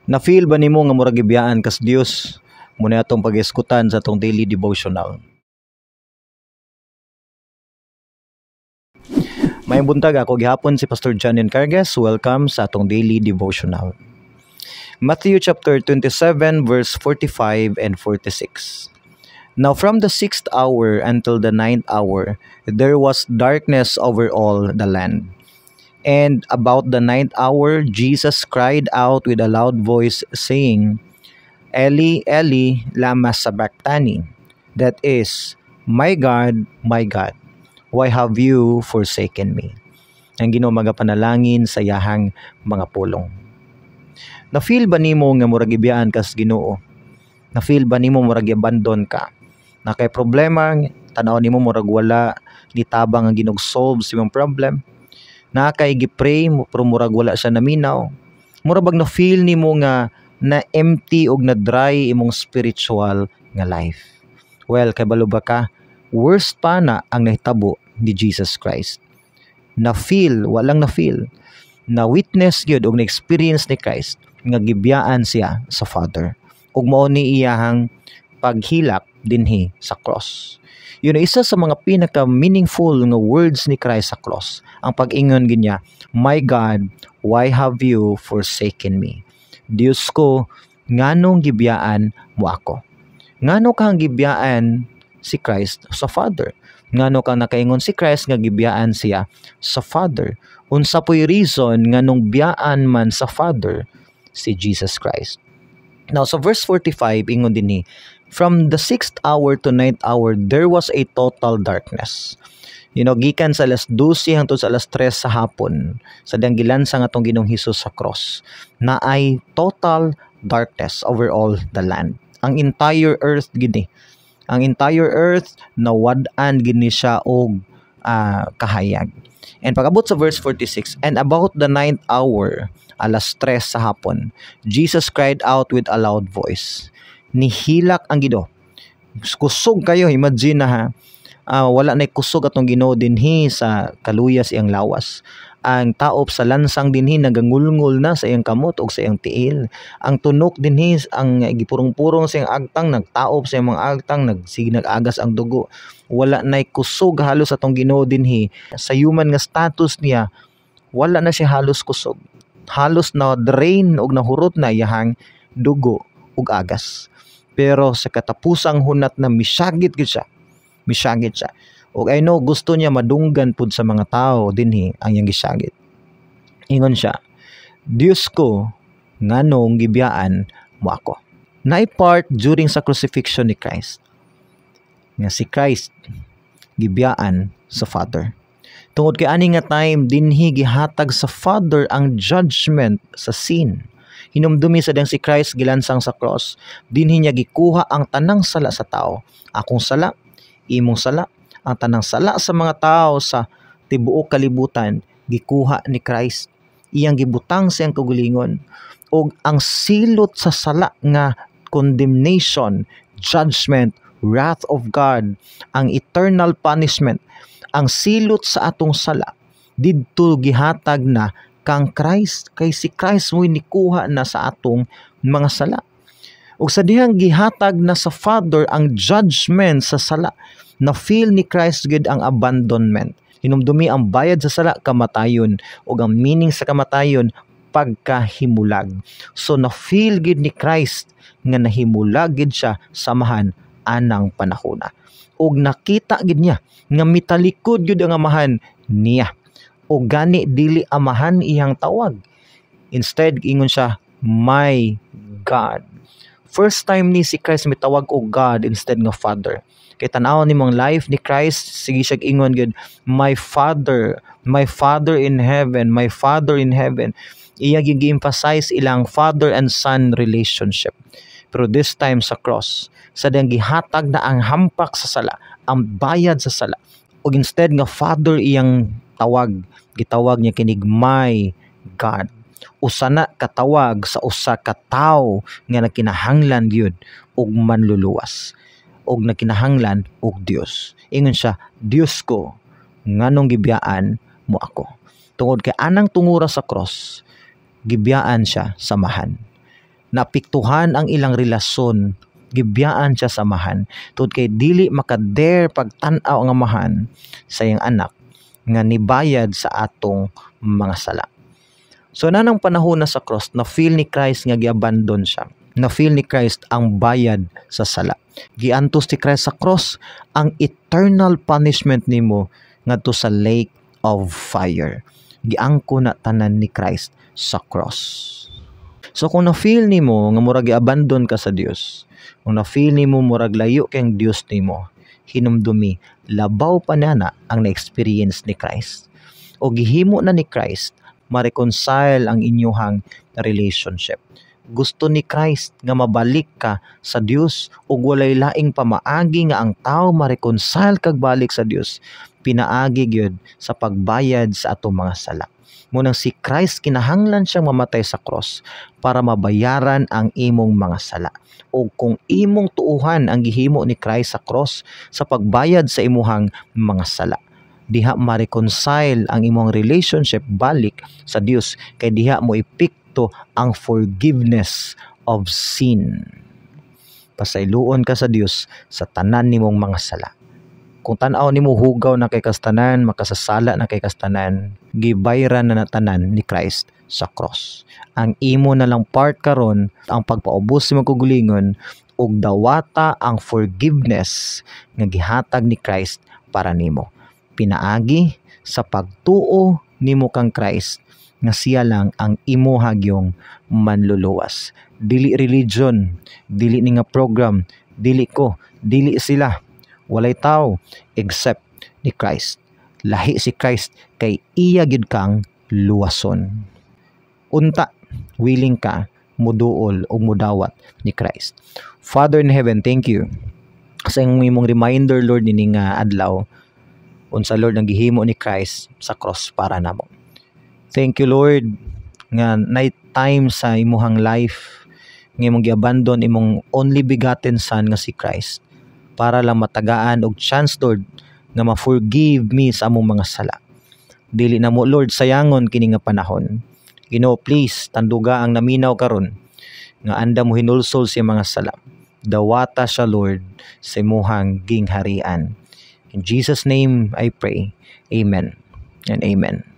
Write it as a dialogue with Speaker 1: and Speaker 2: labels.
Speaker 1: Na-feel ba nimo nga murag gibiyaan kas Dios? Mao na atong pag-iskutan sa atong daily devotional. Maayong buntag, ako gihapon si Pastor John Encargas. Welcome sa atong daily devotional. Matthew chapter 27 verse 45 and 46. Now from the sixth hour until the ninth hour, there was darkness over all the land. And about the ninth hour, Jesus cried out with a loud voice, saying, "Eli, Eli, lama sabachthani?" That is, "My God, my God, why have you forsaken me?" Ang Ginoo magapanalangin sa iyahang mga pulong. Na-feel ba nimo nga murag gibiyaan kas Ginoo? Na-feel ba nimo murag abandon ka? Na kay problema, tan-aw nimo murag wala ni tabang ang Ginoo solve sa imong problem? Na kay gi-pray mo pero murag wala siya naminaw? Mura bag na feel nimo nga na empty og na dry imong spiritual nga life? Well, kay balo ba ka, worst pa na ang nahitabo ni Jesus Christ. Na feel, walang na feel, na witness gyud og na experience ni Christ nga gibiyaan siya sa Father. Ug mao ni iyahang paghilak dinhi sa cross. Yun isa sa mga pinaka meaningful nga words ni Christ sa cross. Ang pag-ingon ginya, "My God, why have you forsaken me?" Diyos ko, nganong gibiyaan mo ako? Ngano kang gibiyaan si Christ sa Father? Ngano kang nakaingon si Christ nga gibiyaan siya sa Father? Unsa po'y reason nganong biyaan man sa Father si Jesus Christ? Now, sa verse 45, ingon din ni, from the sixth hour to ninth hour, there was a total darkness. Gikan sa alas 12 hangtod sa alas 3 sa hapon, sa diyang gilansang atong Ginoong Hesus sa cross, na ay total darkness over all the land. Ang entire earth gini. Ang entire earth nawad-an gini siya og kahayag. And pag-abot sa verse 46, and about the ninth hour, alas 3 sa hapon, Jesus cried out with a loud voice. Nihilak ang Ginoo. Kusog kayo, imagine na ha. Wala na kusog atong Ginoo dinhi sa kaluya sa iyang lawas. Ang taop sa lansang dinhi nagangulngol na sa iyang kamot og sa iyang tiil. Ang tunok dinhi ang gipurong-purong sa iyang agtang, nagtaop sa iyang mga agtang, nagsige nag-agas ang dugo. Wala na kusog halos atong Ginoo dinhi sa human nga status niya. Wala na siya halos kusog. Halos na drain og nahurot na iyahang dugo ug agas. Pero sa katapusang hunat na misagit gid siya. Misagit siya. Og I know gusto niya madunggan pud sa mga tao dinhi ang iyang gisagit. Ingon siya, "Diyos ko, nganong gibiyaan mo ako?" Naay part during sa crucifixion ni Christ nga si Christ gibiyaan sa Father. Tungod kay ani nga time dinhi gihatag sa Father ang judgment sa sin. Hinumdumi sa diyang si Christ gilansang sa cross, dinhi niya gikuha ang tanang sala sa tao. Akong sala, imong sala, ang tanang sala sa mga tao sa tibuok kalibutan gikuha ni Christ. Iyang gibutang sa iyang kaugalingon. Og ang silot sa sala nga condemnation, judgment, wrath of God, ang eternal punishment, ang silot sa atong sala, didto gihatag na kang Christ, kay si Christ mo'y nikuha na sa atong mga sala. Ug sa dihang gihatag na sa Father ang judgment sa sala, na feel ni Christ gid ang abandonment. Hinumdumi ang bayad sa sala kamatayon, ug ang meaning sa kamatayon pagkahimulag. So na feel gid ni Christ nga nahimulag gid siya samahan anang panahona. Ug nakita gid niya nga mitalikod gyud ang amahan niya. O gani dili amahan iyang tawag. Instead, ingon siya, "My God." First time ni si Christ mitawag og God instead nga Father. Kay tan-aw nimong life ni Christ, sige siya ingon gyud, "My Father, my Father in heaven, my Father in heaven." Iya gyud gi-emphasize ilang father and son relationship. Pero this time sa cross, sa diyang gihatag na ang hampak sa sala, ang bayad sa sala. Ug instead nga Father iyang tawag, gitawag niya kinig "My God." Usa na katawag sa usa ka tawo nga nagkinahanglan gyud og manluluwas og nagkinahanglan og Dios. Ingon siya, "Dios ko, nganong gibiyaan mo ako?" Tungod kay anang tungura sa cross, gibiyaan siya samahan. Naapektuhan ang ilang relasyon. Gibiyaan siya sa amahan tungod kay dili maka-dare pagtan-aw ang amahan sa iyang anak nga nibayad sa atong mga sala. So nanang panahon na sa cross, na feel ni Christ nga giabandon siya. Na feel ni Christ ang bayad sa sala. Giantos ni Christ sa cross ang eternal punishment nimo ngadto sa lake of fire. Giangko na tanan ni Christ sa cross. So kung na-feel nimo nga murag giabandon ka sa Dios, kung na-feel nimo murag layo kang Dios nimo, hinumdumi, labaw pa na ang na-experience ni Christ. O gihimo na ni Christ ma-reconcile ang inyuhang relationship. Gusto ni Christ nga mabalik ka sa Dios ug walay laing pamaagi nga ang tao ma-reconcile kag balik sa Dios pinaagi gyud sa pagbayad sa atong mga sala. Munang si Christ, kinahanglan siyang mamatay sa cross para mabayaran ang imong mga sala. O kung imong tuuhan ang gihimo ni Christ sa cross sa pagbayad sa imuhang mga sala, diha ma-reconcile ang imong relationship balik sa Dios kay diha mo epekto ang forgiveness of sin. Pasayloon ka sa Dios sa tanan nimong mga sala. Kung tan-aw nimo hugaw na kay kastanan, makasasala na kay kastanan, gibayran na tanan ni Christ sa cross. Ang imo na lang part karon ang pagpaubos sa imong kaugalingon ug dawata ang forgiveness nga gihatag ni Christ para nimo. Pinaagi sa pagtuo nimo kang Christ nga siya lang ang imo hagyong manluluwas. Dili religion, dili ni nga program, dili ko, dili sila. Walay tao except ni Christ. Lahi si Christ kay iya gyud kang luwason. Unta willing ka muduol o mudawat ni Christ. Father in heaven, thank you sa imong reminder, Lord, ini nga adlaw, unsa, Lord, ang gihimo ni Christ sa cross para namo. Thank you, Lord, nga night time sa imuhang life nga imong giabandon imong only begotten Son nga si Christ para lang matagaan og chance, Lord, nga ma-forgive me sa among mga sala. Dili na mo, Lord, sayangon kini nga panahon. Ginoo, please tanduga ang naminaw karon nga andam mo hinulsol sa mga sala. Dawata siya, Lord, sa imuhang gingharian. In Jesus' name I pray. Amen and amen.